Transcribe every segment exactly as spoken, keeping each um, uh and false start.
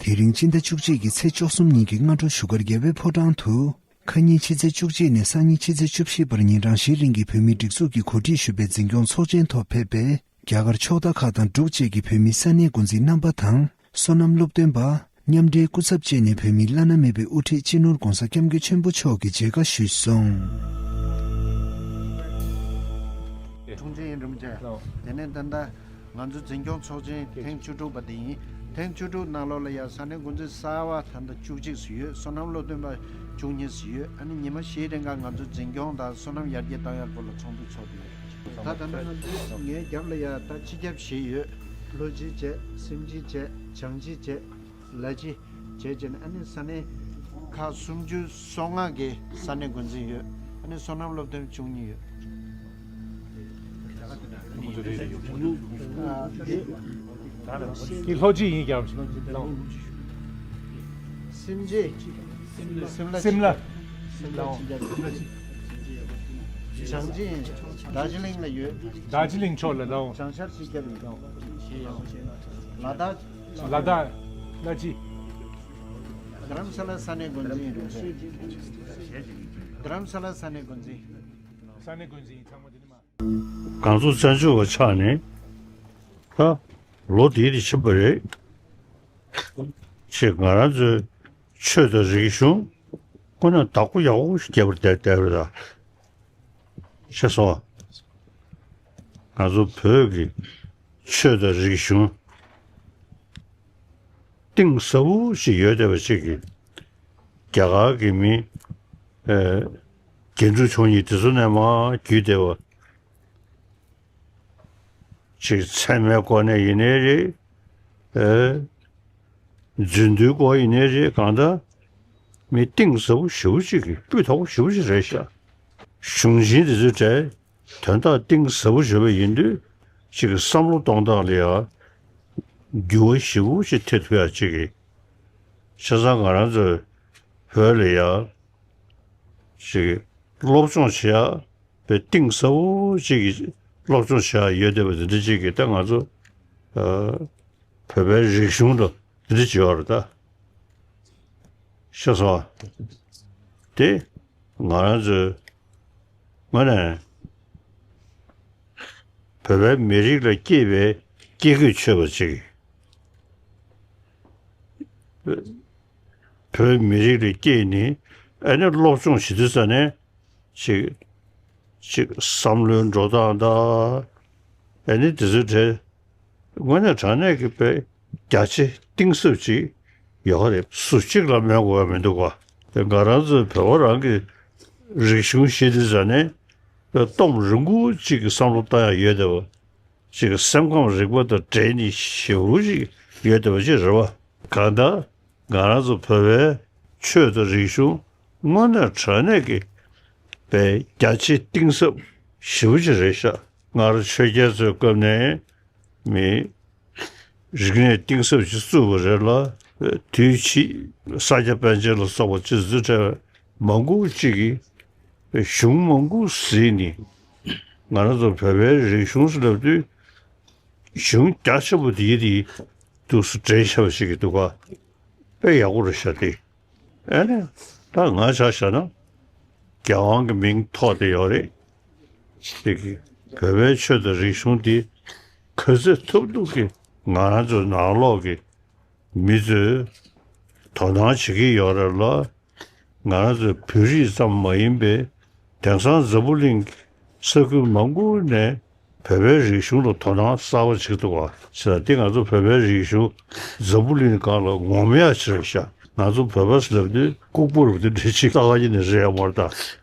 དེ་རིང་སྤྱི་ཟླ་བཅུ་གཅིག་གི་ཚེས་བཅུ་གསུམ་ཉིན་གྱི་སྔ་དྲོ་བཞུགས་སྒར་རྒྱལ་བའི་ཕོ་བྲང་དུ། ཁ་ཉིན་ཕྱི་ཚེས་བཅུ་གཅིག་ནས་སང་ཉིན་ཕྱི་ཚེས་བཅུ་བཞི་བར་ཉིན་གྲངས་བཞིའི་རིང་གི་བོད་མིའི་སྒྲིག་འཛུགས་ཀྱིས་གོ་སྒྲིག་ཞུས་པའི་འཛིན་སྐྱོང་ཚོགས་ཆེན་ཐོག་ཕེབས་པའི་རྒྱ་གར་ཕྱོགས་མཐའ་ཁག་དང་འབྲུག་བཅས་ཀྱི་བོད་མི་ས་གནས་འགོ་འཛིན་རྣམ་པ་དང་། སོ་ནམ་སློབ་སྟོན་པ། མཉམ་འབྲེལ་སྐུ་ཚབ་བཅས་ནས་བོད་མིའི་བླ་ན་མེད་པའི་དབུ་ཁྲིད་སྤྱི་ནོར་༧གོང་ས་༧སྐྱབས་མགོན་ཆེན་པོ་མཆོག་གི་མཇལ་ཁ་ཞུས་སོང་། ཁྲུང་ཆིང་རིན་པོ་ཆེ། དེ་ནས་ད་ལྟ་ང་ཚོ་འཛིན་སྐྱོང་ཚོགས་ཆེན་ཐེངས་བཅུ་དྲུག་པ་དེ་ཡིན། ཐེངས་བཅུ་དྲུག་ནང་ལོགས་ལ་ཡང་ས་གནས་འགོ་འཛིན་གསར་པ་ད་ལྟ་བཅུ་གཅིག་ཙམ་ཡོད། སོ་ནམ་སློབ་སྟོན་པ་བཅུ་གཉིས་ཙམ་ཡོད། ཨ་ནི་ཉི་མ་བཞིའི་རིང་ག་ང་ཚོ་འཛིན་སྐྱོང་དང་སོ་ནམ་ཡར་རྒྱས་གཏོང་ཡག་སྐོར་ལ་ཚོགས་འདུ་ཚོགས་ཀྱི་ཡོད། ད་ད་ལྟ་ང་ཚོ་ངའི་རྒྱབ་ལ་ཡང་ད་སྤྱི་ཁྱབ་བཞི་ཡོད། ལྷོ་སྤྱི་བྱས། སེམས་སྤྱི་བྱས། བྱང་སྤྱི་བྱས། ལ་སྤྱི་བྱས་བྱས་ནས་ཨ་ནི་ས་གནས་ཁག་སུམ་ཅུ་སོ་ལྔ་གི་ས་གནས་འགོ་འཛིན་ཡོད། ཨ་ནི་སོ་ནམ་སློབ་སྟོན་བཅུ་གཉིས་ཡོད། ཨ་དེ་འདི་ལྷོ་སྤྱི་ཡིན་ཀྱང་། སེམས་སྤྱི། སེམས་ལ་སེམས་ལ། སེམས་ལ། བྱང་སྤྱི་ཡིན། རྡོ་རྗེ་གླིང་ལ་ཡོད། རྡོ་རྗེ་གླིང་ཕྱོགས་ལ་ལའོ། བྱང་ཤར་སྤྱི་ཁྱབ་ཡིན་ཀྱང་། ལ་དྭགས། ལ་དྭགས། ལ་སྤྱི། རྡ་རམ་ས་ལ་ས་གནས་འགོ་འཛིན་ཡིན་རེད། རྡ་རམ་ས་ལ་ས་གནས་འགོ་འཛིན། ས་གནས་འགོ་འཛིན་ཚང་མ་དེ་ནི་མ། ང་ཚོ་བཙན་བྱོལ་བ་ཆགས་ནས་ད་ལོ་འདི་རེ་ཕྱིན་པ་རེད། ཅེས་ང་རང་ཚོའི་ཆོས་དང་རིག་གཞུང་ཁོ་ན་བདག་པོ་ཡག་པོ་ཞིག་རྒྱབ་པར་བསྡད་བསྡད་པ་རེད་ད། ཤེས་སོང་། ང་ཚོ་བོད་ཀྱི་ཆོས་དང་རིག་གཞུང་གཏིང་ཟབ་པོ་ཞིག་ཡོད་བསྡད་པ་ཅིག་གིས་རྒྱ་གར་གྱི་མི་ཨེ་རྒྱན་དྲུག་མཆོག་གཉིས་དེ་ཚོ་ནས་མར་བརྒྱུད་བསྡད་པ་ཅིག་ཚད་མའི་སྐོར་ནས་ཡིན་ནའི་རེད། ཨེ་རྫུན་སྡུད་སྐོར་ཡིན་ནའི་རེད། གང་ལྟར་མི་གཏིང་ཟབ་པོ་ཞེ་པོ་ཅིག་གི་སྤུས་དག་པོ་ཞེ་པོ་ཅིག་རེད་ཤག་གཞུང་ཆེན་དེ་ཚོའི་གྲས་དོན་དག་གཏིང་ཟབ་པོ་ཞེ་པོ་ཡིན་དུས་ཅིག་གི་བསམ་བློ་གཏོང་སྟངས་ལ་ཡང་འགྱུར་བ་ཞེ་པོ་ཅིག་ཐེབས་ཐུབ་ཡག་ཅིག་གི། བྱས་ཙང་ང་རང་ཚོའི་བོད་ལ་ཡང་ཅིག་གི་སློབ་སྦྱོང་བྱེད་ཡག་པའི་གཏིང་ཟབ་པོ་ཅིག་གི་སློབ་སྦྱོང་བྱེད་ཡག་ཡོད་བསྡད་པ་དེ་འདྲ་ཅིག་གི་ད་ང་ཚོ་ཨ་བོད་པའི་རིག་གཞུང་དང་། འདི་འདྲ་བྱེད་པ་རེད་ད། ཤེས་སོང་། དེ་ང་རང་ཚོའི་ངོས་ནས་བོད་པའི་མི་རིགས་ལ་སྐྱེས་པའི་སྐྱེས་རྒུད་ཆོད་པ་ཅིག་བོད་མི་རིགས་ལ་སྐྱེས་ནས་ཨ་ནི་སློབ་སྦྱོང་བྱེད་དུས་ཙ་ནས་ཅིག་ཅིག་བསམ་བློའི་འགྲོ་སྟངས་དང་ཨ་ནི་དེ་ཚོའི་གྲས། དངོས་གནས་དྲང་གནས་ཀྱི་དཔེ་རྒྱ་ཆེ་གཏིང་ཟབ་ཅིག་ཡོད་རེད། སུ་གཅིག་ལ་སྨོན་དགོས་པ་མི་འདུག་ག་དེ་ང་རང་ཚོའི་བོད་པ་རང་གི་རིག་གཞུང་ཤེས་དུས་ཙ་ནས་དཔེ་སྟོང་རིང་པོ་གཅིག་གི་བསམ་བློ་བཏང་ཡག་ཡོད་བསྡད་པ་ཅིག་སེམས་ཁམས་རིག་པ་དང་འབྲེལ་ནས་ཞེ་པོ་ཅིག་ཡོད་བསྡད་པ་ཅིག་རེད་བ། གང་ལྟར་ང་རང་ཚོ་བོད་པའི་ཆོས་དང་རིག་གཞུང་དངོས་གནས་དྲང་གནས་ཀྱི་དཔེ་རྒྱ་ཆེ་གཏིང་ཟབ་ཞེ་པོ་ཅིག་རེད་ཤག་སྔར་ཆོས་རྒྱལ་ཚོའི་སྐབས་ནས་མི་རིག་གནས་གཏིང་ཟབ་ཅིག་བཙུགས་པ་རེད་ལ། དུས་ཕྱིས་ས་སྐྱ་པཎ་ཆེན་ལ་སོགས་པ་ཅིག་བཙུགས་བྲལ་བའི་མང་པོ་ཅིག་གིས་གཞུང་མང་པོ་གཟིགས་ནས་ང་རང་ཚོ་བོད་པའི་རིག་གཞུང་ཟེར་ལབ་དུས་གཞུང་རྒྱ་ཆེན་པོ་དེའི་དེའི་འདུག་སེ་འགྲེལ་བཤད་པ་ཞིག་གི་འདུག་ག་དཔེ་ཡག་པོ་རེད་ཤག་དེ། ཨ་ནི་ད་ང་ཆ་བཞག་ན་རྒྱལ་དབང་གི་མིང་ཐོགས་བསྡད་ཡོད་རེད། དེ་གི་བོད་པའི་ཆོས་དང་རིག་གཞུང་འདི་ག་ཚོད་ཐུབ་ཐུབ་ཀྱིས་ང་རང་ཚོའི་ནང་ལོགས་ཀྱི་མི་ཚོས་དོ་སྣང་བྱེད་ཀྱི་ཡོད་རེད་ལ། ང་རང་ཚོའི་བོད་རིགས་ཙམ་མ་ཡིན་པའི་དེང་སང་འཛམ་བུ་གླིང་ས་ཁུལ་མང་པོ་ནས་བོད་པའི་རིག་གཞུང་ལ་དོ་སྣང་གསར་པ་བྱེད་ཐུབ་པ་བྱས་ཙང་། དེ་ང་ཚོ་བོད་པའི་རིག་གཞུང་འཛམ་བུ་གླིང་སྒང་ལ་ངོམ་ཡག་ཅིག་རེད་ཤག་ང་ཚོ་བོད་པ་ཟེར་ལབ་དུས་ལྐུགས་པ་རུ་དེ་འདྲ་ཅིག་ལྟ་ག་ཡིན་ནི་རེད་ཡ་མ་རེད་ད།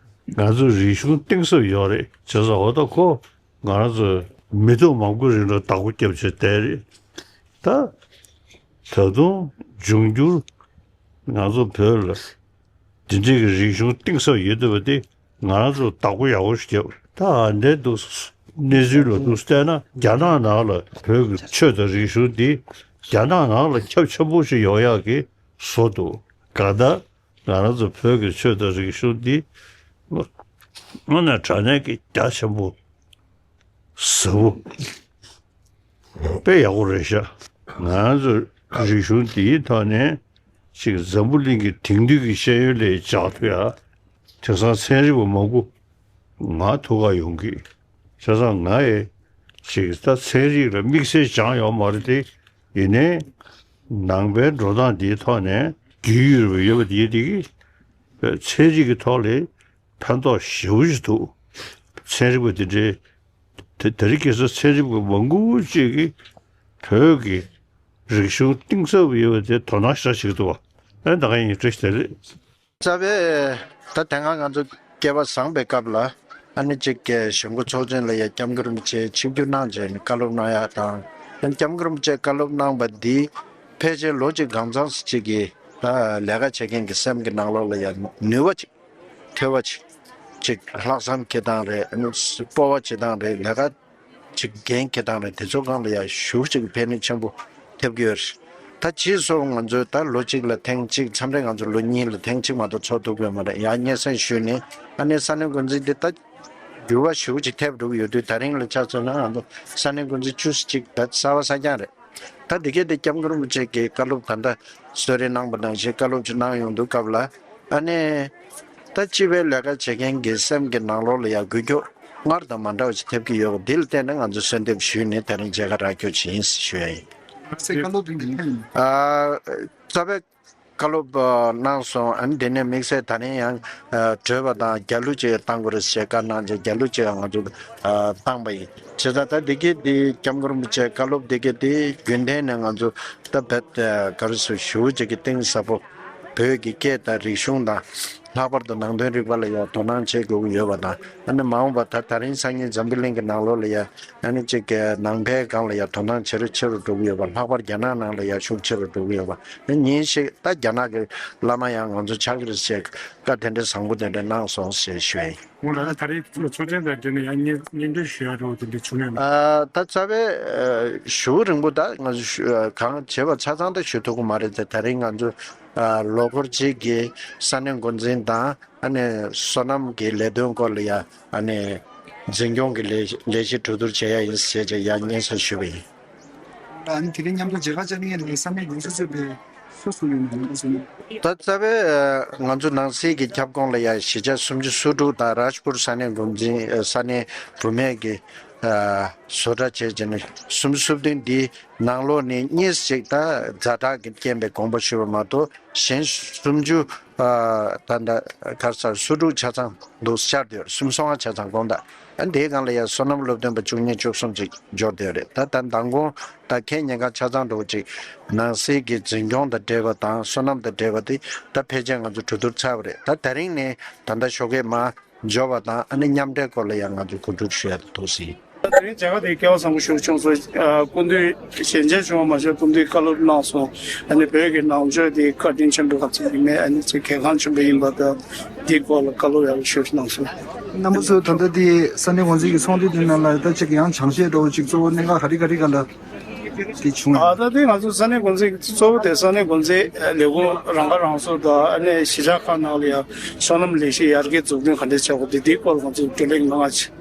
ང་ཚོ་རིག་གཞུང་གཏིང་ཟབ་ཡོད་རེད། བྱས་ཙང་འོ་ད་ཁོ་ང་རང་ཚོ་མི་ཐོག་མང་པོའི་རིང་ལ་བདག་པོ་རྒྱབ་བྱས་བསྡད་རེད་ད། ད་དུང་འབྱུང་འགྱུར་ང་ཚོ་བོད་ལ་འདི་འདྲའི་གི་རིག་གཞུང་གཏིང་ཟབ་ཡོད་བསྡད་པ་དེ་ང་རང་ཚོ་བདག་པོ་ཡག་པོ་ཞིག་རྒྱབ། ད་འདྲའི་འདུག་གནས་ཚུལ་ལ་འདུག་བལྟས་ན་རྒྱ་ནག་ནང་ལ་བོད་ཀྱི་ཆོས་དང་རིག་གཞུང་འདི་རྒྱ་ནག་ནང་ལ་ཁྱབ་ཆེན་པོ་ཞིག་ཡོང་ཡག་གི་བཟོ་འདུག་གང་ལྟར་ང་རང་ཚོ་བོད་ཀྱི་ཆོས་དང་རིག་གཞུང་འདི་དངོས་གནས་དྲང་གནས་ཀྱི་རྒྱ་ཆེན་པོ་ཟབ་པོ་དཔེ་ཡག་པོ་རེད་ཤག་ང་རང་ཚོ་ རིག་གཞུང་འདིའི་ཐོག་ནས་ཅིག་འཛམ་བུ་གླིང་གི་དེང་དུས་ཀྱི་ཤེས་ཡོན་ལ་སྦྱང་ཐུབ་ཡ། དེང་སང་ཚན་རིག་པ་མང་པོ་ང་ཐུག་ག་ཡོང་གི། བྱས་ཙང་ང་ཡི་ཅིག་ད་ཚན་རིག་ལ་དམིགས་བསལ་སྦྱངས་ཡོད་མ་རེད་དེ། ཡིན་ནའི་ནང་པའི་འགྲོ་སྟངས་འདིའི་ཐོག་ནས་རྒྱུས་ཡོད་པ་ཡོད་པ་དེ་དེ་གིས་ཚན་རིག་གི་ཐོག་ལ་ཕན་ཐོགས་ཞེ་པོ་ཞིག་འདུག། ཚན་རིག་པ་དེ་འདྲའི་དེ་དེ་རིང་ཁ་སང་ཚན་རིག་པ་མང་པོ་ཅིག་གིས་བོད་ཀྱི་རིག་གཞུང་གཏིང་ཟབ་ཡོད་པ་དེ་དོ་སྣང་ཤ་ཞིག་འདུག་བ། ཨ་ད་ག་ཡིན་བཀྲ་ཤིས་བདེ་ལེགས། རྩ་བའི་ད་དེ་སྔ་ང་ཚོ་སྐལ་བ་བཟང་པའི་སྐབས་ལ་ཨ་ནི་གཅིག་གི་གཞུང་སྐུ་ཚོགས་ཆེན་ལ་ཡ་སྐྱབས་མགོན་རིན་པོ་ཆེ་ཆིབས་བསྒྱུར་གནང་བྱས་ནས་བཀའ་སློབ་གནང་ཡ་དང་། ཡང་སྐྱབས་མགོན་རིན་པོ་ཆེ་བཀའ་སློབ་གནང་པ་འདི་ཕལ་ཆེར་ལོ་གཅིག་གང་འཚམས་ཤིག་གི་ད་ལས་ཀ་བྱེད་མཁན་གྱི་སེམས་ཀྱི་ནང་ལོགས་ལ་ཡ་ནུས་པ་ཅིག་ཐོལ་པ་ཅིག་ཅིག་ལྷག་བསམ་འཁྱེར་སྟངས་རེད། ཨ་ནི་སྤོབས་པ་བྱེད་སྟངས་རེད། ལས་ཀ་ཅིག་འགན་འཁྱེར་སྟངས་རེད། དེ་ཚོ་སྒང་ལ་ཡ་ཞེ་པོ་ཅིག་ཕན་ནུས་ཆེན་པོ་ཐེབས་ཀྱི་ཡོད་རེད། ད་རྗེས་སུ་ང་ཚོས་ད་ལོ་གཅིག་ལ་ཐེངས་གཅིག་མཚམས་རེ་ང་ཚོ་ལོ་གཉིས་ལ་ཐེངས་གཅིག་མ་གཏོགས་ཚོགས་ཐུབ་ཀྱི་ཡོད་མ་རེད། ཡང་སྙན་སེང་ཞུས་ནས་ཨ་ནི་ས་གནས་འགོ་འཛིན་འདི་ད་འགྱུར་བ་ཞེ་པོ་ཅིག་ཐེབས་འགྲོ་གི་ཡོད་དུས། ད་རིང་ལ་ཆ་མཚོན་ན་ང་ཚོ་ས་གནས་འགོ་འཛིན་བཅུ་གཅིག་ད་གསར་པ་གསར་རྐྱང་རེད། ད་འདི་གས་དེ་སྐྱབས་མགོན་རིན་པོ་ཆེ་གིས་བཀའ་སློབ་ད་ལྟ་གསོལ་རས་གནང་པ་ནང་བཞིན་བཀའ་སློབ་ཅིག་གནང་ཡོང་དུས་སྐབས་ལ་ཨ་ནི་ད་སྤྱི་པའི་ལས་ཀ་བྱེད་མཁན་གྱི་སེམས་ཀྱི་ནང་ལོགས་ལ་ཡང་འགུལ་སྐྱོད་སྔར་དང་མ་འདྲ་བ་ཞིག་ཐེབས་ཀྱི་ཡོད་པ་འདི་ལ་བརྟེན་ནས་ང་ཚོས་གསོལ་འདེབས་ཞུས་ནས་དེ་རིང་མཇལ་ཁ་རག་རྒྱུ་ཅིག་ཡིན་ཞུ་ཡ་ཡིན། ཟེར་བཀའ་སློབ་དེ་འདི་ཡིན། ཨ་རྩ་བའི་བཀའ་སློབ་གནང་སོང་། ཨ་ནི་དེ་ནས་དམིགས་བསལ་ད་རིང་ཡང་གྲོལ་བ་དང་རྒྱ་གླུ་ཅིག་བཏང་དགོས་རེད་ཞེས་བཀའ་གནང་རྗེས་རྒྱ་གླུ་ཅིག་ང་ཚོ་བཏང་པ་ཡིན། བྱས་ཙང་ད་འདི་གི་འདི་སྐྱབས་མགོན་རིན་པོ་ཆེའི་བཀའ་སློབ་འདི་གི་འདི་རྒྱུན་གཏན་ནས་ང་ཚོ་ད་བེད་ག་རེ་ཟེར་ཞུ་ཅིག་གི་གཏིང་ཟབ་པོ་བོད་ཀྱི་སྐད་དང་རིག་གཞུང་དང་ལྷག་པར་དུ་ནང་དོན་རིག་པ་ལ་ཡང་དོ་སྣང་བྱེད་དགོས་ཀྱི་ཡོད་པ་དང་། ཨ་ནི་མ་འོངས་པ་ད་ད་རིང་སང་ཉིན་འཛམ་བུ་གླིང་གི་ནང་ལོགས་ལ་ཡང་ཨ་ནི་གཅིག་གི་ནང་པའི་སྒང་ལ་ཡང་དོ་སྣང་ཆེ་རུ་ཆེ་རུ་འགྲོ་གི་ཡོད་པ། ལྷག་པར་རྒྱ་ནག་ནང་ལ་ཡང་ཤུགས་ཆེ་རུ་འགྲོ་གི་ཡོད་པ། ཨ་ནི་ཉིན་ཞིག་ད་རྒྱ་ནག་གི་བླ་མ་ཡང་ང་ཚོ་ཆགས་ཀྱི་རེད་ཅེས་བཀའ་དེ་འདྲ་བཟང་པོ་དེ་འདྲ་གནང་སོང་ཞེས་ཞུ་ཡ་ཡིན། འོ་ལགས། ད་རེས་ཚོགས་ཆེན་དང་འབྲེལ་ནས་ཡང་སྙན་སྙན་སྒྲོན་ཞུ་ཡ་འདྲ་བོ་དེ་འདྲ་བྱུང་ཡོད་ན། ཨ་ད་རྩ་བའི་ཨ་ཞུ་རིང་པོ་ད་ང་ཚོ་ཞུ་ཨ་གང་བྱེད་པ་ཆ་ཚང་ད་ཞུ་ཐུབ་ཀྱི་མ་རེད་དེ། ད་རིང་ང་ཚོ་ཨ་ལོ་འཁོར་གཅིག་གི་ས་གནས་འགོ་འཛིན་དང་ཨ་ནི་སོ་ནམ་གྱི་ལས་དོན་སྐོར་ལ་ཡ་ཨ་ནི་འཛིན་སྐྱོང་གི་ལས་ལས་གཞི་གྲོས་བསྡུར་བྱེད་ཡ་ཡིན་ཟེར་བྱས་ཡ་སྙན་སེང་ཞུས་པ་ཡིན། ཨ་ནི་དེ་རིང་མཉམ་དུ་མཇལ་ཁ་བཅར་མཁན་ནི་ས་གནས་ཡོངས་སུ་ཚུད་པའི་སུ་སུ་ཡིན་ནམ་ཟེར་ན། ད་རྩ་བའི་ང་ཚོ་ནང་སྲིད་ཀྱི་ཁྱབ་ཁོངས་ལ་ཡ་གཞིས་ཆགས་སུམ་ཅུ་སོ་དྲུག་དང་རཱཇ་པུར་ས་གནས་འགོ་འཛིན་ས་གནས་བུད་མེད་ཀྱི་བཟོ་གྲྭ་བྱས་བྱས་ནས་སུམ་ཅུ་སོ་བདུན་འདིའི་ནང་ལོགས་ནས་གཉིས་ཤིག་ད་ཛ་དྲག་གི་རྐྱེན་པས་དགོངས་པ་ཞུས་པ་མ་གཏོགས། གཞན་སུམ་ཅུ་ད་ད་ག་ས་སོ་དྲུག་ཆ་ཚང་འདུག་ཤར་དུ་ཡོད། སུམ་སོ་ལྔ་ཆ་ཚང་དགོངས་དག། ཨ་འདིའི་སྒང་ལ་ཡང་སོ་ནམ་སློབ་སྟོན་པ་བཅུ་གཉིས་བཅུ་གསུམ་ཅིག་འབྱོར་བསྡད་ཡོད་རེད། ད་ད་མདང་དགོང་ད་ཁྱེད་ཉེན་ཁ་ཆ་ཚང་འགྲོ་ཅིག་ནང་སྲིད་ཀྱི་འཛིན་སྐྱོང་དང་འབྲེལ་བ་དང་སོ་ནམ་དང་འབྲེལ་བ་དེ་ད་ཕལ་ཆེར་ང་ཚོ་གྲོས་བསྡུར་ཚར་བ་རེད། ད་ད་རིང་ནས་ད་ལྟ་ཞོགས་ཀས་མ་འབྱོར་བ་དང་ཨ་ནི་མཉམ་འབྲེལ་སྐོར་ལ་ཡང་ང་ཚོ་གོ་སྒྲིག་ཞུ་ཡ་དང་ཐུགས་སྲིད། ད་དེ་རིང་མཇལ་ཁ་དེ་སྐལ་བ་བཟང་པོ་ཞིག་བྱུང་སོང་། ཨ་སྐུ་མདུན་ཞལ་མཇལ་བྱུང་བ་མ་ཟད་སྐུ་མདུན་བཀའ་སློབ་གནང་སོང་། ཨ་ནི་བོད་ཀྱི་ནང་ཆོས་དེ་བཀའ་དྲིན་ཆེན་པོ་ག་ཚོད་ཡིན་མེད། ཨ་ནི་ཅིག་གལ་འགངས་ཆེན་པོ་ཡིན་པ་དང་དེའི་སྐོར་ལ་བཀའ་སློབ་ཡག་པོ་ཞིག་གནང་སོང་། རྣམ་པ་ཚོས་ད་ལྟ་དེ་ས་གནས་འགོ་འཛིན་གྱི་ཚོགས་འདུ་དེ་ནང་ལ་ད་ཅིག་ཡང་སྦྱང་བཤད་འདྲ་བོ་ཅིག་གཙོ་བོ་གནད་འགག་ག་རེ་ག་རེ་ག་ལ་དེ་བྱུང་ཡོད། ཨ་ད་དེ་ང་ཚོ་ས་གནས་འགོ་འཛིན་གཙོ་བོ་དེ་ས་གནས་འགོ་འཛིན་ལས་ཁུངས་རང་ཁ་རང་གསོ་དང་ཨ་ནི་གཞིས་ཆགས་ཁག་ནང་ལ་ཡང་སོ་ནམ་ལས་གཞི་ཡར་རྒྱས་འཛུགས་སྐྲུན་ག་འདྲས་བྱ་དགོས་དེ་དེའི་སྐོར་ལ་ང་ཚོས་གྲོས་གླེང་གནང་ཡ་ཅིག་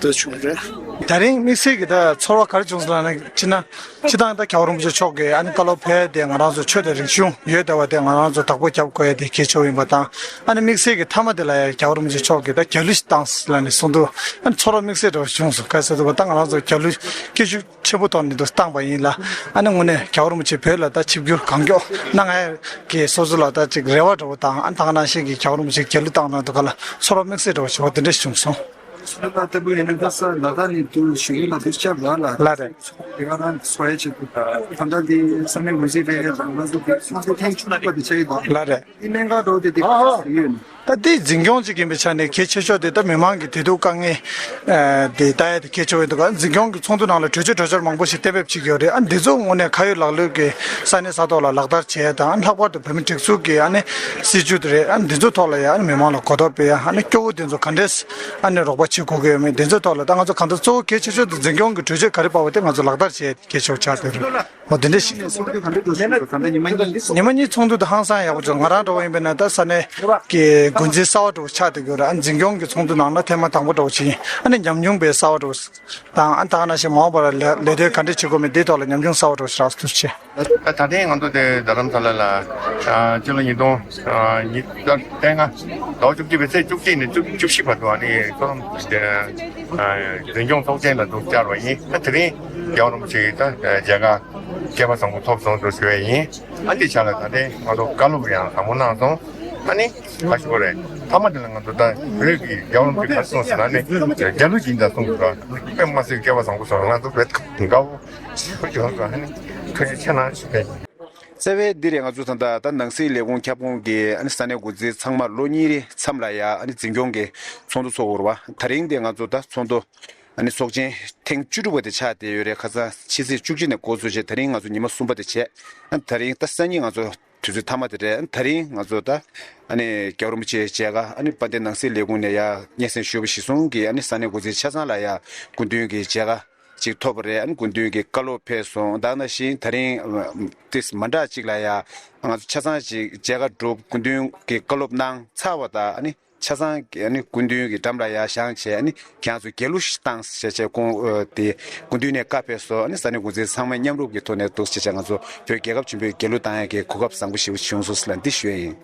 འདི་བྱུང་རེད། ད་རིང་དམིགས་བསལ་གྱི་ད་ཚོར་བ་ག་རེ་བྱུང་སོང་ལབ་ན། ཕྱི་ན་སྤྱིར་བཏང་ད་རྒྱལ་བ་རིན་པོ་ཆེ་མཆོག་གིས་ཨ་ནི་བཀའ་སློབ་ཕེབས་ཏེ་ང་རང་ཚོ་ཆོས་དང་རིག་གཞུང་ཡོད་བསྡད་པ་དེ་ང་རང་ཚོ་བདག་པོ་རྒྱབ་དགོས་ཡ་དེ་གལ་ཆེ་བོ་ཡིན་པ་དང་། ཨ་ནི་དམིགས་བསལ་གྱི་མཐའ་མ་དེ་ལ་ཡ་རྒྱལ་བ་རིན་པོ་ཆེ་མཆོག་གིས་ད་རྒྱ་གླུ་ཞིག་བཏང་ཟེར་ལབ་ནས་གསུངས་འདུག། ཨ་ནི་ཚོར་བ་དམིགས་བསལ་འདྲ་བོ་བྱུང་སོང་། ག་རེ་ཟེར་དུས་ད་ང་རང་ཚོ་རྒྱ་གླུ་སྐད་ཤུགས་ཆེན་པོ་ཐོག་ནས་འདུག་བཏང་པ་ཡིན་ལ། ཨ་ནི་དངོས་གནས་རྒྱལ་བ་རིན་པོ་ཆེ་བོད་ལ་ད་ཆིབས་བསྒྱུར་གང་མགྱོགས་གནང་ཡ་གི་སོ་སོ་ལ་ད་ཅིག་རེ་བ་འདྲ་བོ་དང་། ཨ་ནི་ད་ག་ནང་བཞིན་གྱི་རྒྱལ་བ་རིན་པོ་ཆེ་རྒྱ་གླུ་བཏང་གནང་འདུག་ག་ལ་ཚོར་བ་དམིགས་བསལ་འདྲ་བོ་ཞིག་འོ་དེ་འདྲ་ཞིག་བྱུང་སོང་། ད་ལྟ་བུ་ཡིན་ན་ད་ས་ལ་དྭགས་ནས་དུ་ཞུ་ཡུལ་ལ་དུ་ཆབ་ལ་ལ་ལ་རེད། དེ་ག་རང་སོ་ཡ་ཆེད་དུ་ད་ལྟ་འདི་ས་གནས་འགོ་འཛིན་རེད། ང་ཚོ་དེ་ཚོགས་འདུ་ཐེངས་བཅུ་པ་དེ་ཆགས་ཡོད་དོ། ལ་རེད། དེ་གནད་འགག་འདྲ་བོ་དེ་དེ་ག་རེ་ཡོད་ནི། ད་དེ་འཛིན་སྐྱོང་ཅིག་ཡིན་པའི་ཆ་ནས་གལ་ཆེ་ཤོས་དེ་ད་མི་མང་གི་བདེ་སྡུག་དཀའ་ངལ་དེ་ལྟ་ཡ་དེ་གལ་ཆེ་བོ་ཡིན་འདུག་ག། འཛིན་སྐྱོང་གི་ཚོགས་འདུ་ནང་ལ་གྲོས་ཆོད་གྲོས་འཆར་མང་པོ་ཞིག་གཏན་འབེབས་བྱེད་ཀྱི་ཡོད་རེད། ཨ་འདི་ཚོ་དངོས་གནས་ཁ་ཡོད་ལག་ལོས་ཀྱི་ས་གནས་ས་ཐོག་ལ་ལག་བསྟར་བྱེད་ཡ་དང་། ལྷག་པར་དུ་བོད་མི་སྒྲིག་འཛུགས་ཀྱི་ཨ་ནི་སྲིད་ཇུས་དེ་རེད། ཨ་འདི་ཚོ་ཐོག་ལ་ཡ་ཨ་ནི་མི་མང་ལ་གོ་རྟོགས་སྤེལ་ཡ། ཨ་ནི་སྐྱོ་བོ་དེ་ཚོ་ག་འདྲས་ཨ་ནི་རོགས་པ་བྱེད་དགོས་ཀྱི་ཡོད་མེད། དེ་ཚོའི་ཐོག་ལ་ད་ང་ཚོ་གང་ལྟར་གཙོ་བོ་གལ་ཆེ་ཤོས་དེ་འཛིན་སྐྱོང་གི་གྲོས་ཆོད་ག་རེ་ཕབ་པ་དེ་ང་ཚོ་ལག་བསྟར་བྱེད་ཡ་གལ་ཆེ་བོ་ཆགས་བསྡད་རེད། འོ་དེ་འདྲ་ཞིག་ཡིན། ཚོགས་འདུ་ག་འདྲ་འགྲོ་བཞིན་འདུག། ད་ལྟ་ཉི་མ་གཉིས་ཉི་མ་གཉིས་ཚོགས་འདུ་དེ་ཧང་སང་ཡག་པོ་བྱུང་། ང་རང་འདྲ་བོ་ཡིན་པ་ན་ད་ས་གནས་ཀྱི་ འགོ་འཛིན་གསར་པ་འདྲ་བོ་ཆགས་བསྡད་ཀྱི་ཡོད་རེད། ཨ་འཛིན་སྐྱོང་གི་ཚོགས་འདུ་ནང་ལ་ཐེངས་མ་དང་པོ་འདྲ་བོ་ཞིག་ཡིན། ཨ་ནི་ཉམས་མྱོང་དཔེ་གསར་པ་འདྲ་བོ་དང་། ཨ་ད་ག་ནང་བཞིན་མ་འོངས་པར་ལས་ལས་དོན་ག་འདྲས་བྱེད་དགོས་མིན་འདིའི་ཐོག་ལ་ཉམས་མྱོང་གསར་པ་འདྲ་བོ་ཞིག་རག་སོང་ཐུགས་རྗེ་ཆེ། ད་ད་ཐེངས་ང་ཚོ་དེ་རྡ་རམ་ས་ལ་ལ་ཨ་སྤྱི་ལོ་ཉིས་སྟོང་ཨ་ཉི་ཤུ་རྩ་ལྔ་ཟླ་བ་བཅུ་གཅིག་པའི་ཚེས་བཅུ་གཅིག་ནས་བཅུ་བཅུ་བཞི་བར་དུ་ཨ་ནི་མཐོ་རིམ་དེ་ཨ་འཛིན་སྐྱོང་ཚོགས་ཆེན་ལ་འདུག་བཅར་བ་ཡིན། ཨ་དེ་རིང་རྒྱལ་བ་རིན་པོ་ཆེ་གིས་ད་མཇལ་ཁ་མཁས་པ་བཟང་པོ་ཐོབ་སོང་དུ་ཞུ་བ་ཡིན། ཨ་འདི་ཆ་ལ་ད་ཐེངས་ང་ཚོ་བཀའ་སློབ་ཡང་བཟང་པོ་གནང་སོང་། ཨ་ནི་ག་ཞུ་དགོས་རེད། མཐའ་མ་དེ་ལ་ང་ཚོ་ད་བོད་ཀྱི་རྒྱལ་བ་རིན་པོ་ཆེ་ག་རེ་གསུངས་ཟེར་ན་ནི་རྒྱལ་གླུ་སྦྱིན་དང་གསུངས་འདུག་དཔེ་མ་སྲིད་མཁས་པ་བཟང་པོ་སོང་། ང་ཚོ་བོད་དགའ་བོ་ཞེ་པོ་ཅིག་ཡོང་འདུག་ཨ་ནི་ཐུགས་རྗེ་ཆེ་གནང་ཞུ་བ་ཡིན། རྩ་བའི་འདི་རེད། ང་ཚོ་ད་ལྟ་ད་ནང་སྲིད་ལས་ཁུངས་ཁྱབ་ཁོངས་ཀྱི་ཨ་ནི་ས་གནས་འགོ་འཛིན་ཚང་མ་ལོ་གཉིས་རེའི་མཚམས་ལ་ཡ་ཨ་ནི་འཛིན་སྐྱོང་གི་ཚོགས་འདུ་ཚོགས་དགོས་རེད་བ། ད་རིང་དེ་ང་ཚོ་ད་ཚོགས་འདུ་ཨ་ནི་ཚོགས་ཆེན་ཐེངས་བཅུ་དྲུག་པ་དེ་ཆགས་བསྡད་ཡོད་རེད། ཁ་སང་ཕྱི་ཚེས་བཅུ་གཅིག་ནས་འགོ་བཙུགས་བྱས་ད་རིང་ང་ཚོ་ཉི་མ་གསུམ་པ་དེ་བྱས། ཨ་ད་རིང་ད་སང་ཉིན་ང་ཚོ་དུས་ཚོད་མཐའ་མ་དེ་རེད། ད་རིང་ང་ཚོ་ད་ཨ་ནི་རྒྱལ་བ་རིན་པོ་ཆེའི་མཇལ་ཁ་ཨ་ནི་དཔལ་ལྡན་ནང་སྲིད་ལས་ཁུངས་ནས་ཡར་སྙན་སེང་ཞུས་པ་གཞིར་བཟུང་གིས་ཨ་ནི་ས་གནས་འགོ་འཛིན་ཆ་ཚང་ལ་ཡར་སྐུ་མདུན་གྱི་མཇལ་ཁ་ཅིག་ཐོབ་པ་རེད། ཨ་ནི་སྐུ་མདུན་གྱི་བཀའ་སློབ་ཕེབས་སོང་། ད་ནང་བཞིན་ད་རིང་ཨ་ཏིས་མ་འདྲ་ཅིག་ལ་ཡར་ང་ཚོ་ཆ་ཚང་ཅིག་མཇལ་ཁ་སྒྲུབ། སྐུ་མདུན་གྱི་བཀའ་སློབ་གནང་ཚར་བ་དང་ཨ་ནི་ཆ་ཚང་གི་ཨ་ནི་སྐུ་མདུན་གྱི་འགྲམ་ལ་ཡར་བཞེངས་བྱས་ཨ་ནི་ཁྱེད་ཚོ་རྒྱལ་གླུ་ཞིག་བཏང་ཟེར་བྱས་ཁོང་ཨ་དེ་སྐུ་མདུན་ནས་བཀའ་ཕེབས་སོང་། ཨ་ནི་ས་གནས་འགོ་འཛིན་ཚང་མ་མཉམ་རུབ་ཀྱི་ཐོག་ནས་འདུག་ཟེར་བྱས་ང་ཚོ་བོད་རྒྱལ་ཁབ་ཆེན་པོའི་རྒྱལ་གླུ་བཏང་ཡག་གི་གོ་སྐབས་བཟང་པོ་ཞེ་པོ་བྱུང་སོང་ཟེར་ལ་འདི་ཞུ་ཡ་ཡིན།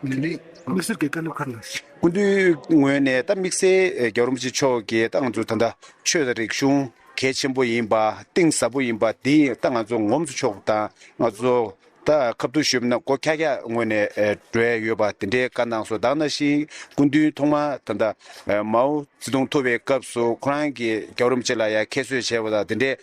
དམིགས་བསལ་གྱི་བཀའ་སློབ་ག་རེ་གནང་སོང་། སྐུ་མདུན་ངོས་ནས་ད་དམིགས་བསལ་རྒྱལ་བ་རིན་པོ་ཆེ་མཆོག་གིས་ད་ང་ཚོ་ད་ལྟ་ཆོས་དང་རིག་གཞུང་གལ་ཆེན་པོ་ཡིན་པ་གཏིང་ཟབ་པོ་ཡིན་པ་འདི་ད་ང་ཚོ་ངོམ་སུ་ཆོག་དང་ང་ཚོ་ད་ཁ་ཐུག་ཞུས་ན་སྒོ་ཁྱག་ཁྱག་ངོས་ནས་ཨེ་འགྲོ་ཡ་ཡོད་པ་དེ་འདྲའི་བཀའ་གནང་སོང་། ད་ནང་བཞིན་སྐུ་མདུན་ཐོག་མ་ད་ལྟ་ཨེ་མའོ་ཙེ་ཏུང་ཐུག་པའི་སྐབས་སུ་ཁོ་རང་གིས་རྒྱལ་བ་རིན་པོ་ཆེ་ལ་ཡ་ཁྱད་གསོད་བྱས་པ་དང་དེ་འདྲའི་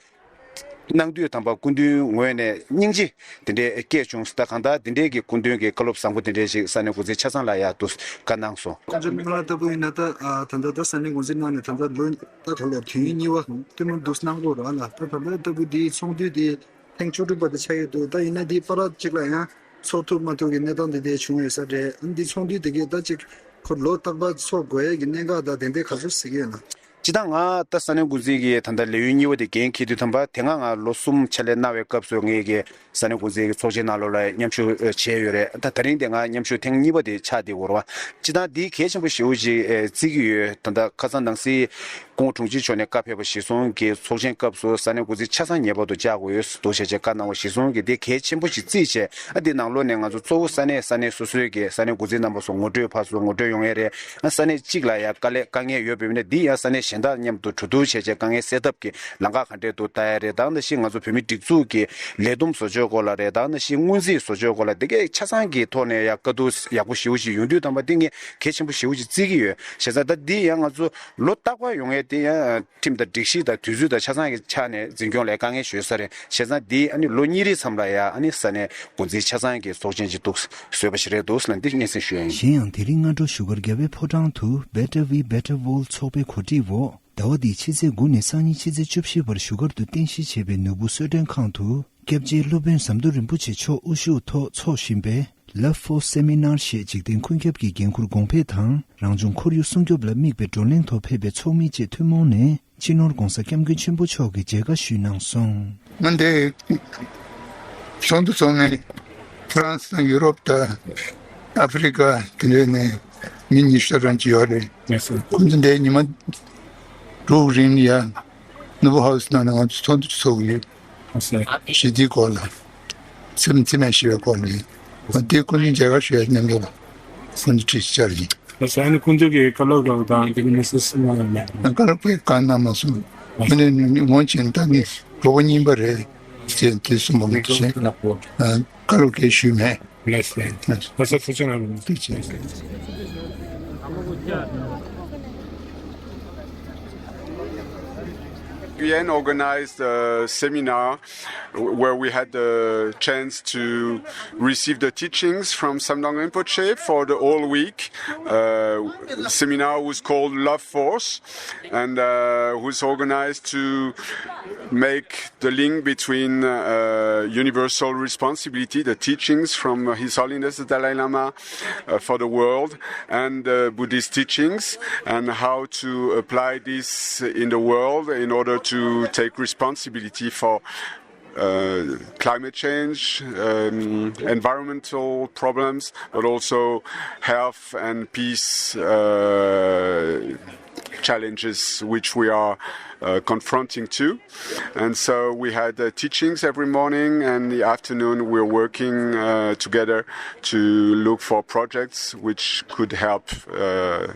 གནང་དུས་དམ་པ་སྐུ་མདུན་ངོས་ནས་སྙིང་རྗེ་དེ་འདྲའི་སྐྱེས་བྱུང་། ད་གང་ལྟར་དེ་འདྲའི་གི་སྐུ་མདུན་གྱི་བཀའ་སློབ་བཟང་པོ་དེ་འདྲའི་ཞིག་ས་གནས་འགོ་འཛིན་ཆ་ཚང་ལ་ཡ་དུ་བཀའ་གནང་སོང་། ཁོང་ཚོ་མི་ལ་ལྟ་བུ་ཡིན་ན་ད་ཨ་ད་ལྟ་ད་ས་གནས་འགོ་འཛིན་གནང་ནས་ད་ལྟ་ལོ་ད་ག་ལོ་དུས་ཡུན་གཉིས་པ་ཐུན་མོང་དུ་གནང་དགོས་ར་ལ། ད་ད་ལྟ་ལྟ་བུ་འདིའི་ཚོགས་འདུ་འདི་ཐེངས་བཅུ་དྲུག་པ་དེ་ཆགས་ཡོད་འདུག་ད་ཡིན་ན་འདི་བར་གཅིག་ལ་ཡང་ཚོགས་ཐུབ་མ་ཐུབ་ཀྱི་གནས་སྟངས་འདི་འདྲ་བྱུང་ཡོད་ས་རེད། ཨ་འདི་ཚོགས་འདུ་དེ་གས་ད་ཅིག་ཁོ་ལོ་རྟག་པར་ཚོགས་དགོས་ཡས་ཀྱི་གནད་འགག་དང་དེ་འདྲ་ག་ཚོད་གཟིགས་ཡོད་ན། སྤྱིར་བཏང་ང་ད་ས་གནས་འགོ་འཛིན་གྱི་ད་ལྟ་ལས་ཡུན་གཉིས་པ་དེ་འགན་འཁྱེར་དུས་ཐམ་པ་དེ་སྔ་ང་ལོ་གསུམ་ཕྱག་ལས་གནང་བའི་སྐབས་སུ་ངས་ཀྱི་ས་གནས་འགོ་འཛིན་གྱི་ཚོགས་ཆེན་ནང་ལོགས་ལ་མཉམ་ཞུགས་བྱས་ཡོད་རེད། ད་ད་རིང་དེ་ང་མཉམ་ཞུགས་ཐེངས་གཉིས་པ་དེ་ཆགས་བསྡད་ཡོད་རེད་བ། སྤྱིར་བཏང་འདི་གལ་ཆེན་པོ་ཞེ་པོ་ཅིག་བརྩི་གི་ཡོད། ད་ལྟ་ཁ་སང་ནང་སྲིད་སྐུ་ངོ་དྲུང་ཆེ་མཆོག་ནས་བཀའ་ཕེབས་པ་གཞིར་བཟུང་གི་ཚོགས་ཆེན་སྐབས་སུ་ས་གནས་འགོ་འཛིན་ཆ་ཚང་ངེས་པར་དུ་བཅར་དགོས་ཡོད་འདུག་བྱས་བྱས་བཀའ་གནང་བ་གཞིར་བཟུང་གི་འདི་གལ་ཆེན་པོ་ཞིག་བརྩིས་བྱས། ཨ་འདི་ནང་ལོགས་ནས་ང་ཚོ་གཙོ་བོ་ས་གནས་ས་གནས་སོ་སོའི་གི་ས་གནས་འགོ་འཛིན་རྣམ་པ་ཚོ་ངོ་སྤྲོད་ཕར་ཚུར་ངོ་སྤྲོད་ཡོང་ཡས་རེད། ཨ་ས་གནས་གཅིག་ལ་ཡ་དཀའ་ལས་དཀའ་ངལ་ཡོད་པ་ཡིན་ན་འདི་ཡང་ས་གནས་གཞན་དག་མཉམ་དུ་གྲོས་བསྡུར་བྱས་བྱས་དཀའ་ངལ་སེལ་ཐབས་ཀྱི་ལམ་ཁ་ག་འདྲས་འདུག་ལྟ་ཡ་རེད། ད་ནང་བཞིན་ང་ཚོ་བོད་མི་སྒྲིག་འཛུགས་ཀྱི་ལས་བསྡོམས་བཟོ་ཕྱོགས་སྐོར་ལ་རེད། ད་ནང་བཞིན་སྔོན་རྩིས་བཟོ་ཕྱོགས་སྐོར་ལ་འདི་གའི་ཆ་ཚང་གི་ཐོག་ནས་ཡ་བཀའ་བསྡུར་ཡག་པོ་ཞེ་པོ་ཞིག་ཡོང་དུས་ཐམ་པ་འདི་ངས་གལ་ཆེན་པོ་ཞེ་པོ་ཞིག་བརྩི་གི་ཡོད། བྱས་ཙང་ད་འདི་ཡང་ང་ཚོ་ལོ་རྟག་པར་ཡོང་ཡས་དེ་ཡང་ཁྲིམས་དང་སྒྲིག་གཞི་དང་དུས་ཚོད་དང་ཆ་ཚང་གི་ཆ་ནས་འཛིན་སྐྱོང་ལས་དཀའ་ངལ་ཞེ་པོ་ཅིག་རེད། བྱས་ཙང་འདི་ཨ་ནི་ལོ་གཉིས་རེའི་མཚམས་ལ་ཡ་ཨ་ནི་ས་གནས་འགོ་འཛིན་ཆ་ཚང་གི་ཚོགས་ཆེན་ཅིག་འདུག་བཟོས་པ་ཞིག་རེད་འདུག་ལ་འདི་སྙན་སེང་ཞུ་ཡ་ཡིན། གཞན་ཡང་དེ་རིང་སྔ་དྲོ་བཞུགས་སྒར་རྒྱལ་བའི་ཕོ་བྲང་དུ་Better We Better World ཚོགས་པའི་གོ་སྒྲིག་འོག་ཟླ་བ་འདིའི་ཕྱི་ཚེས་དགུ་ནས་སང་ཉིན་ཕྱི་ཚེས་བཅུ་བཞི་བར་བཞུགས་སྒར་དུ་རྟེན་གཞི་བྱས་པའི་ནོར་བུ་གསོལ་མགྲོན་ཁང་དུ་སྐྱབས་རྗེ་སློབ་དཔོན་ཟམ་གདོང་རིན་པོ་ཆེ་མཆོག་དབུ་བཞུགས་ཐོག་འཚོགས་བཞིན་པའི་Love Force Seminar ཞེས་འཇིག་རྟེན་ཀུན་ཁྱབ་ཀྱི་འགན་ཁུར་གོང་འཕེལ་དང་རང་བྱུང་ཁོར་ཡུག་སྲུང་སྐྱོབ་ལ་དམིགས་པའི་བགྲོ་གླེང་ཐོག་ཕེབས་པའི་ཚོགས་མི་བཅས་ཐུན་མོང་ནས་སྤྱི་ནོར་༧གོང་ས་༧སྐྱབས་མགོན་ཆེན་པོ་མཆོག་གིས་མཇལ་ཁ་ཞུས་གནང་སོང་། ང་འདི་ཚོགས་འདུ་ཚོགས་ནས་ཧྥ་རན་སི་དང་ཡུ་རོབ་དང་ཨ་ཧྥེ་རི་ཁ་དེ་འདྲ་ནས་མི་ཉི་ཤུ་རང་ཅིག་ཡོད་རེད། ཁོང་ཚོ་འདིར་ཉི་མ་དྲུག་རིང་ཡ་ནོ་བྷེལ་ཧའུ་སི་ནང་ནས་ང་ཚོ་ཚོགས་འདུ་ཚོགས་ཀྱི་ཡོད། ཞི་བདེའི་སྐོར་ལ། འཚེ་འཚེ་མེད་ཞི་བའི་སྐོར་ལ་ཡིན། འོ་དེ་ཁོང་ཚོའི་མཇལ་ཁ་ཞུ་ཡ་མཉམ་དུ་ལ་ཁོང་ཚོ་ཁྲིད་བཅར་ཡིན། ད་ས་ནི་ཁོང་ཚོ་གི་བཀའ་སློབ་རོགས་དང་དེ་གི་མི་སེར་སེམས་ནང་ལ་མེད། བཀའ་སློབ་ཀྱི་བཀའ་གནང་མ་སོང་། ཁོང་ཚོ་ནི་ངོ་ཆེན་ད་ནི་གྲོགས་པོ་རྙིང་པ་རེད་ཅེས་དེ་གསུངས་པ་མ་གཏོགས་བཀའ་སློབ་གས་ཞུས་མེད། ལགས་སོ། ལགས་སོ། ཐུགས་རྗེ་གནང་། ཐུགས་རྗེ་ཆེ། Guyenne organized a seminar where we had the chance to receive the teachings from Samdang Rinpoche for the whole week. Uh, seminar was called Love Force, and uh, was organized to make the link between uh, universal responsibility, the teachings from His Holiness the Dalai Lama uh, for the world, and uh, Buddhist teachings, and how to apply this in the world in order to take responsibility for uh, climate change, um, environmental problems, but also health and peace uh, challenges which we are uh, confronting too. And so we had uh, teachings every morning, and the afternoon we're working uh, together to look for projects which could help uh,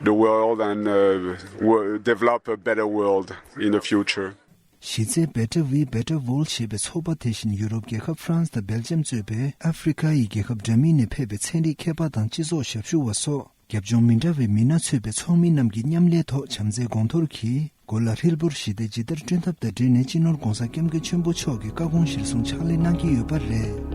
the world and uh, wo- develop a better world in the future. གཞི་རྩའི་Better We Better World ཞེས་པའི་ཚོགས་པ་དེ་བཞིན་ཡུ་རོབ་རྒྱལ་ཁབ་ཧྥ་རན་སི་དང་སྦེལ་ཇམ་གཙོས་པའི་ཨ་ཧྥེ་རི་ཁ་ཡི་རྒྱལ་ཁབ་འདྲ་མིན་ནས་ཕེབས་པའི་ཚན་རིག་མཁས་པ་དང་སྤྱི་ཚོགས་ཞབས་ཞུ་བ་སོགས་རྒྱབ་ལྗོངས་མི་འདྲ་བའི་མི་སྣ་ཚུད་པའི་ཚོགས་མི་རྣམས་ཀྱིས་མཉམ་ལས་ཐོག་བྱམས་བརྩེའི་དགོངས་དོར་གྱིས་གོ་ལ་ཧྲིལ་པོར་ཞི་བདེ་ཇི་ལྟར་བསྐྲུན་ཐབས་དང་འབྲེལ་ནས་སྤྱི་ནོར་༧གོང་ས་༧སྐྱབས་མགོན་ཆེན་པོ་མཆོག་གི་བཀའ་དགོངས་གཞིར་བཟུང་ཕྱག་ལས་གནང་གི་ཡོད་པ་རེད།